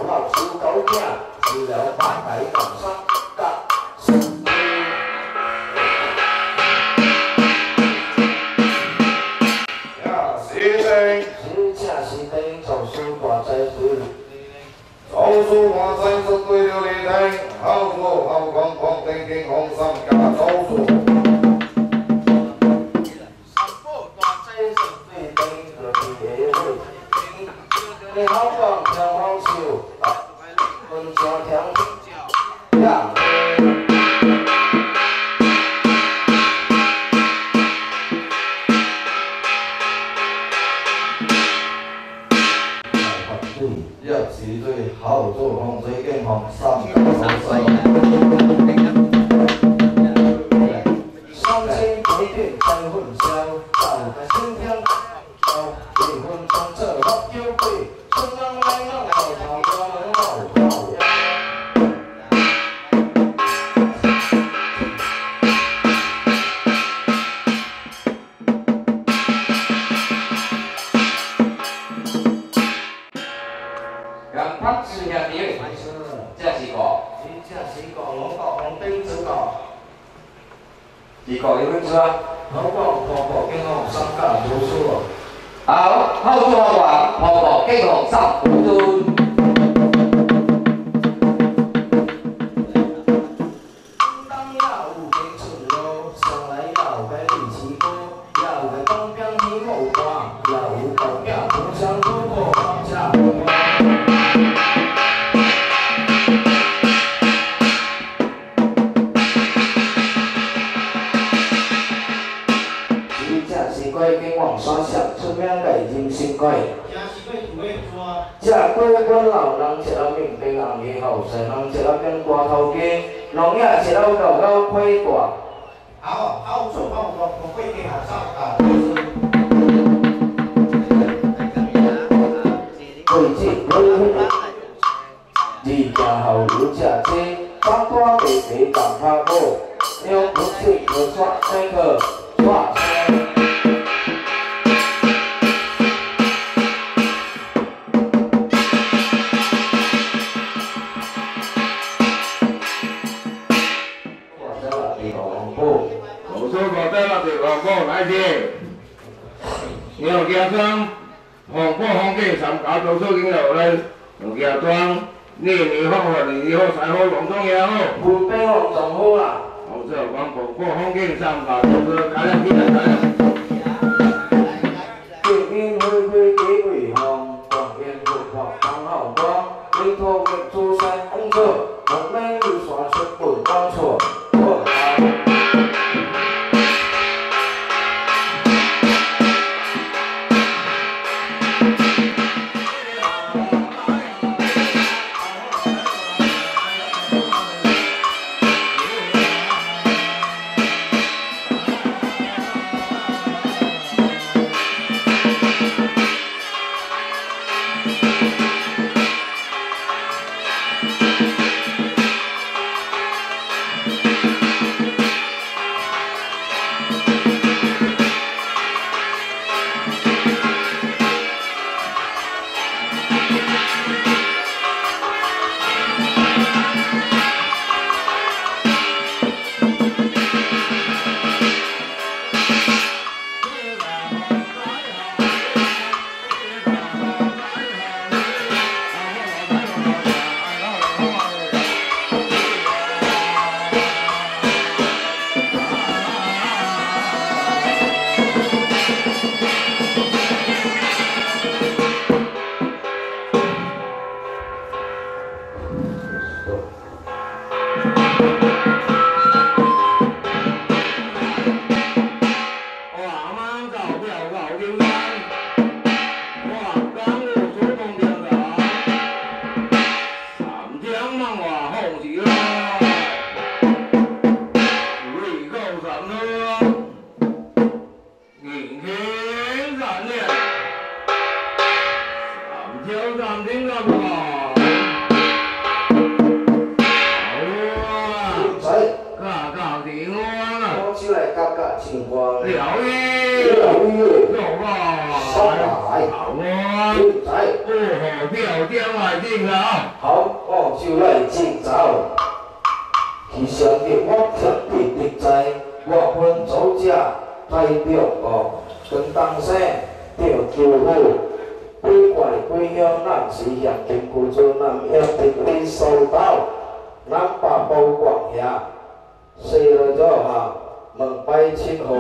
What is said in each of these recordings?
合小狗囝，治療百鬼同三甲。呀，是定。这正是定，做事大灾对。做事大灾做对了你听，好做好讲讲定定红三家做事。三宝大灾做对定，就伫下尾。你好讲听好笑，分正听呀。一是对好做风水景风三家做事。三清八顶财运销，走个新天到，离婚从这目叫鬼，春人来人老头我们老头。杨潘氏兄弟，这是个，这是个龙国红顶主角。二个有分数啊？老国婆婆景洪三甲读书哦。好，好做好王，婆婆景洪三糊涂。东也有家出路，上来也有个李七哥，也有个东边起舞伴，也有旧囝互相拄过这。出名个人参鬼，这鬼阮老人一粒面变红衣后，细人一粒变大头家，龙影一粒狗狗开大。好，好做好我我会给好上啊，就是。贵子贵二行后有食这，北大地地共拍鼓，两不七个刷三个刷三。来者，牛家庄，红宝红景三家多数经落来，牛家庄，年年好，年年好，财好，龙中也好，文兵龙总好啦。好做讲红宝红景三家多数，开了起来，开了。金银花花几位红，光阴佛法当好光，弥陀佛祖山恩泽，红美女山出本光错。號吊點來頂啦。好，我就來進走。其上日我天地的在，我分祖家在中國廣東省潮州府鬼怪鬼鄉南市縣金龟村南乡地理所到南北宝广遐，西落咗下门拜亲号。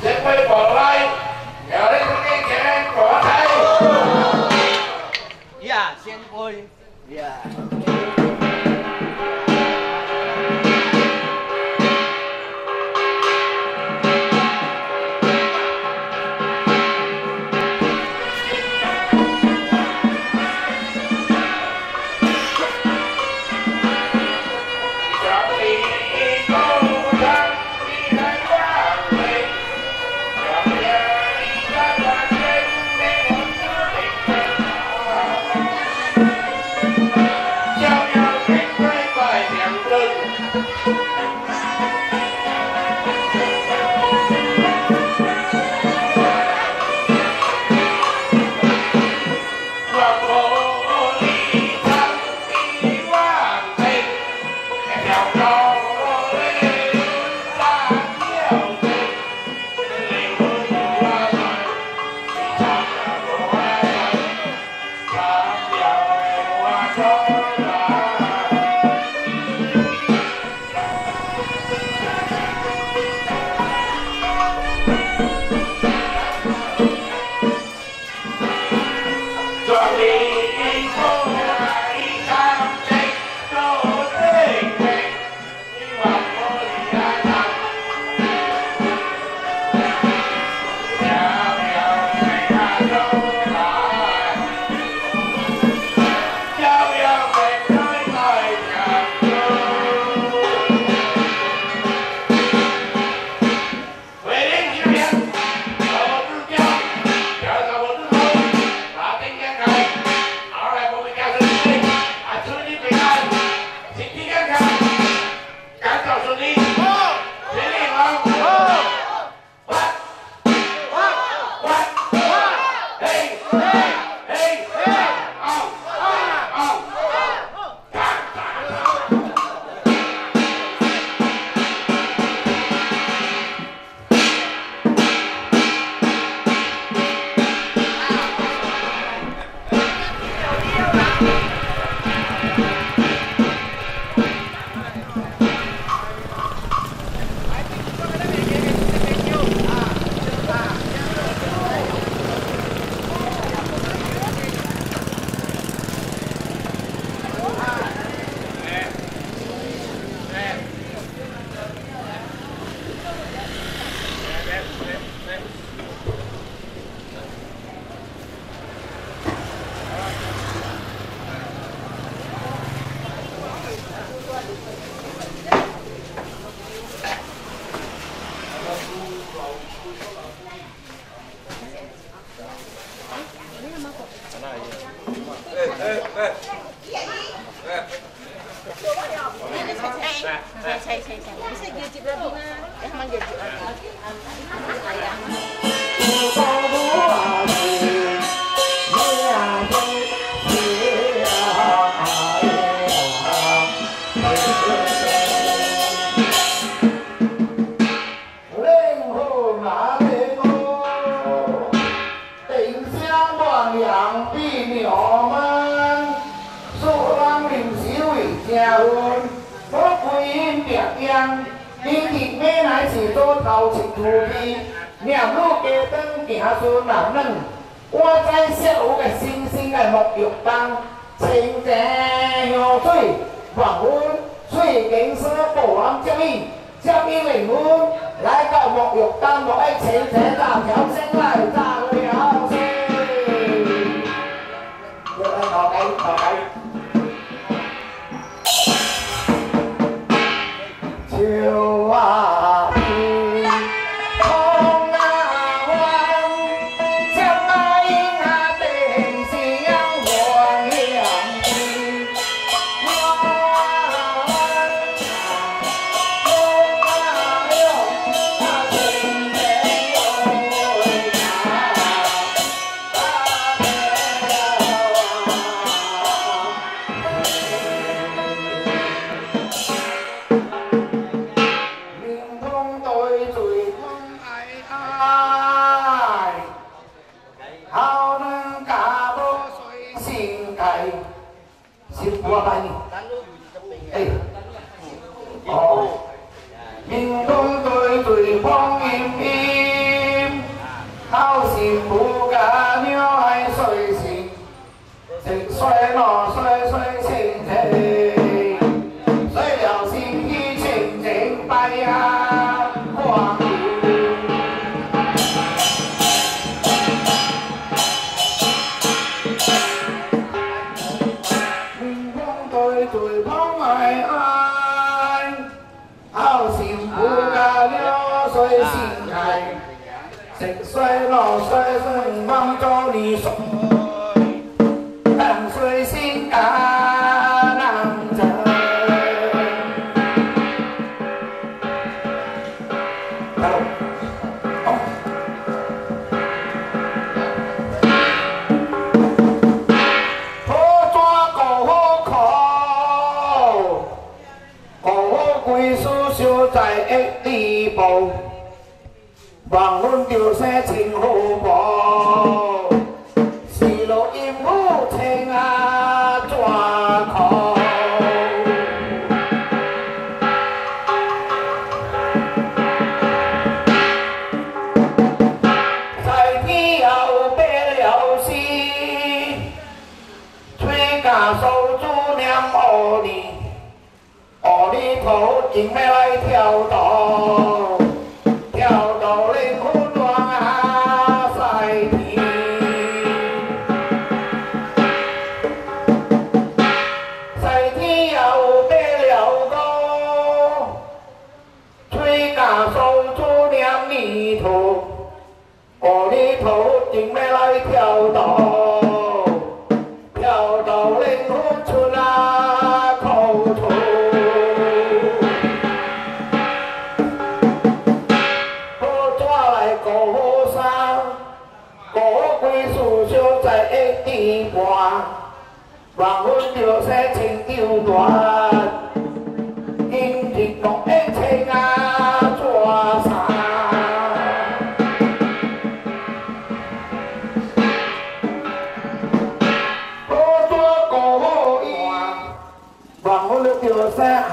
这块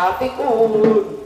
下的